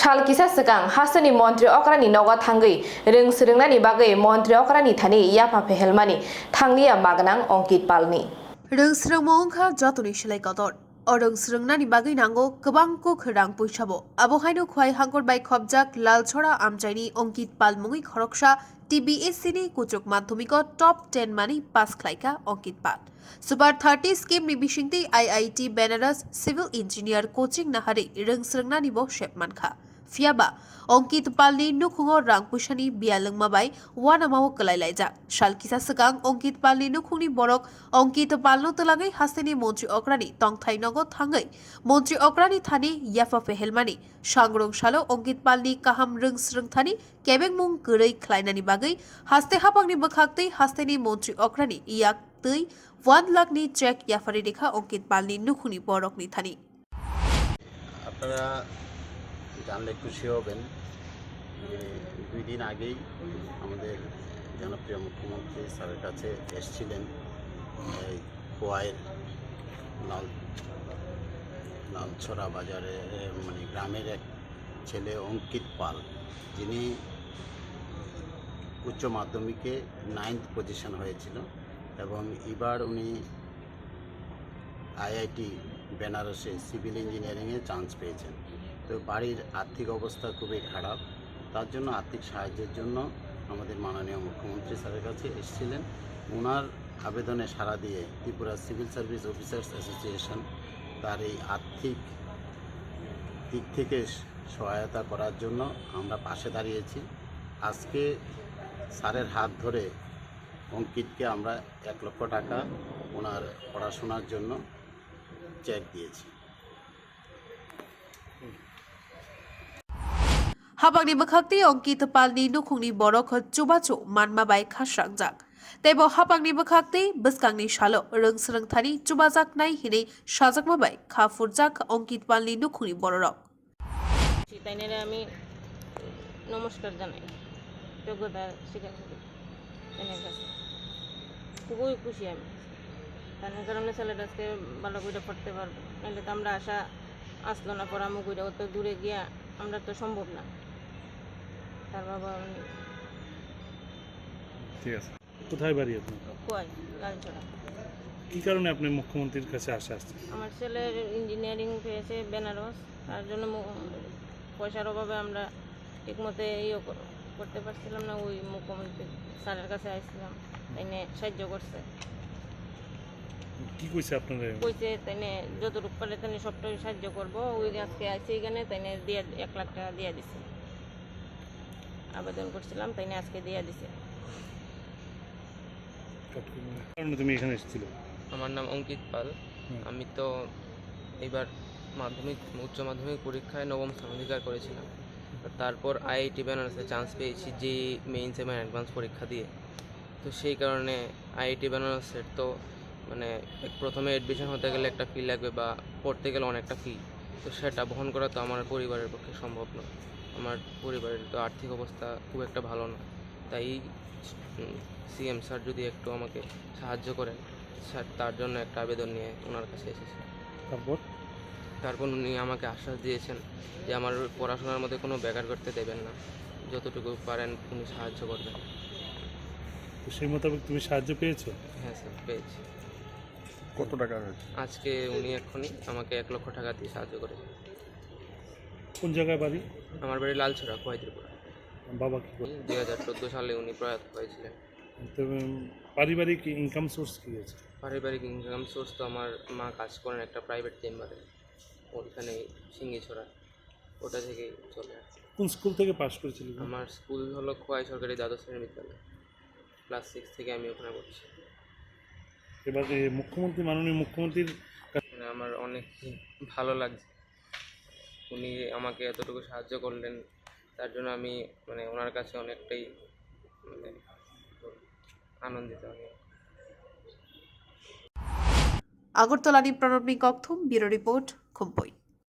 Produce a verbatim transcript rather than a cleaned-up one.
Sal kisa swkang hasteni montri okrani nogo thangwi rwng swrwngnani bagwi montri okrani thani yapha phehelmani thangliya magwnang Ankit Palni. Rwng swrwngmung wngkha jotoni slai kotor. O rwng swrwngnani bagwi nango kwbang kuk rang puisabo. Abo haino Khwai Hangkor bai khopjak Lalchora amchaini Ankit Pal mungwi khoroksa T B S C ni kuchuk madhyamiko top ten mani pass khlaikha Ankit Pal. Super thirty scheme ni bisingtwi I I T Banaras Civil Engineer coaching naharwi rwng swrwngnani bo sep mankha. Phiyaba Ankit Palni nukhungo rang puisani biyalwngma bai uanamao kwlai laijak. Sal kisa swkang Ankit Palni nukhungni borok Ankit Palno twlangwi hasteni montri okrani tongthai nogo thangwi montri okrani thani yapha phehelmani sangrung salo Ankit Palni kaham rwng swrwngthani kebengmung kwrwi khlainani bagwi haste haphangni bwkhaktwi hasteni montri okrani yak twi one lakh ni check yapharwi rikha Ankit Palni nukhungni borokni thani. আপনারা জানলে খুশি হবেন যে দুই দিন আগেই আমাদের জনপ্রিয় মুখ্যমন্ত্রী স্যারের কাছে এসেছিলেন এই খোয়াইয়ের লাল লালছড়া বাজারে, মানে, গ্রামের এক ছেলে অঙ্কিত পাল, যিনি উচ্চ মাধ্যমিকে নাইন্থ পজিশন হয়েছিল এবং এবার উনি আইআইটি বেনারসে সিভিল ইঞ্জিনিয়ারিংয়ে চান্স পেয়েছেন। তো বাড়ির আর্থিক অবস্থা খুবই খারাপ, তার জন্য আর্থিক সাহায্যের জন্য আমাদের মাননীয় মুখ্যমন্ত্রী স্যারের কাছে এসেছিলেন। ওনার আবেদনে সাড়া দিয়ে Tripura civil service officers association তার এই আর্থিক দিক থেকে সহায়তা করার জন্য আমরা পাশে দাঁড়িয়েছি। আজকে স্যারের হাত ধরে অঙ্কিতকে আমরা এক লক্ষ টাকা ওনার পড়াশোনার জন্য চেক দিয়েছি। Hapangni bwkhaktwi Ankit Palni nukhungni borok chubachu manma bai khasrangjak. Teibo hapangni bwkhaktwi bwskangni salo rwng swrwngthani chubajaknai hinwi sajakma bai kha phurjak Ankit Palni nukhungni bororok. তাইনারে আমি নমস্কার জানাই, যোগ্যতা স্বীকার করি তাইনার কাছে। খুবই খুশি আমি, তাইনার কারণে ছেলেটা আজকে ভালো করে পড়তে পারবে, নাহলে তো আমরা আশা আসলো না। পড়া মুখ অত দূরে গিয়া আমরা তো সম্ভব না। তার বাবা উনি ঠিক আছে। কোথায় বাড়ি আপনার? খোয়াই, লালছড়া। কি কারণে আপনি মুখ্যমন্ত্রীর কাছে আসা আসছেন? আমার ছেলের ইঞ্জিনিয়ারিং পেয়েছে বেনারস, তার জন্য মু- পয়সার অভাবে আমরা ঠিকমতো ইয়ে কর- করতে পারছিলাম না। ওই মুখ্যমন্ত্রী স্যারের কাছে আসছিলাম, তাইনে সাহায্য করছে। কি কইছে আপনারা? কইছে তাইনে যতটুকু পারে তাইনে সবটাই সাহায্য করবো। ওই আজকে আইছে এখানে, তাইনে দিয়ে এক লাখ টাকা দিয়ে দিছে। আবেদন করছিলাম, তাইনে আজকে দিয়ে দিছে। কারণে তুমি এখানে এসেছিলে? আমার নাম অঙ্কিত পাল। হুম। আমি তো এবার মাধ্যমিক, উচ্চ মাধ্যমিক পরীক্ষায় নবম স্থান অধিকার করেছিলাম। তারপর আইআইটি বেনারসে চান্স পেয়েছি, জেই মেইনস এবং অ্যাডভান্স পরীক্ষা দিয়ে। তো সেই কারণে আইআইটি বেনারসের তো মানে এক প্রথমে অ্যাডমিশন হতে গেলে একটা ফি লাগবে বা পড়তে গেলে অনেকটা ফি। তো সেটা বহন করা তো আমার পরিবারের পক্ষে সম্ভব নয়। আমার পরিবারের তো আর্থিক অবস্থা খুব একটা ভালো না, তাই সিএম স্যার যদি একটু আমাকে সাহায্য করেন, স্যার, তার জন্য একটা আবেদন নিয়ে ওনার কাছে এসেছি। তারপর? তারপর উনি আমাকে আশ্বাস দিয়েছেন যে আমার পড়াশোনার মধ্যে কোনো ব্যাঘাত ঘটতে দেবেন না, যতটুকু পারেন উনি সাহায্য করবেন। তো সেই মোতাবেক তুমি সাহায্য পেয়েছো? হ্যাঁ স্যার, পেয়েছি। কত টাকা হয়েছে? আজকে উনি এক্ষুনি আমাকে এক লক্ষ টাকা দিয়ে সাহায্য করেছেন। কোন জায়গায় বাড়ি? আমার বাড়ি লালছড়া, খোয়াই ত্রিপুরা। বাবা কি করে? দুই হাজার চোদ্দো সালে উনি প্রয়াত হয়েছিলেন। তো উম, পারিবারিক ইনকাম সোর্স কি আছে? পারিবারিক ইনকাম সোর্স তো আমার মা কাজ করেন একটা প্রাইভেট চেম্বারে, ওইখানে সিঙ্গিছড়া, ওটা থেকেই চলে আর কি। কোন স্কুল থেকে পাশ করেছিলেন? আমার স্কুল হলো খোয়াই সরকারি দ্বাদশ শ্রেণী বিদ্যালয়, ক্লাস সিক্স থেকে আমি ওখানে পড়ছি। এবার এই মুখ্যমন্ত্রী, মাননীয় মুখ্যমন্ত্রীর মানে আমার অনেক ভালো লাগছে, উনি আমাকে এতটুকু সাহায্য করলেন, তার জন্য আমি মানে ওনার কাছে অনেকটাই মানে আনন্দিত আমি। Agartala ni Pranabni Kokthum, Bureau Report, Khumpui.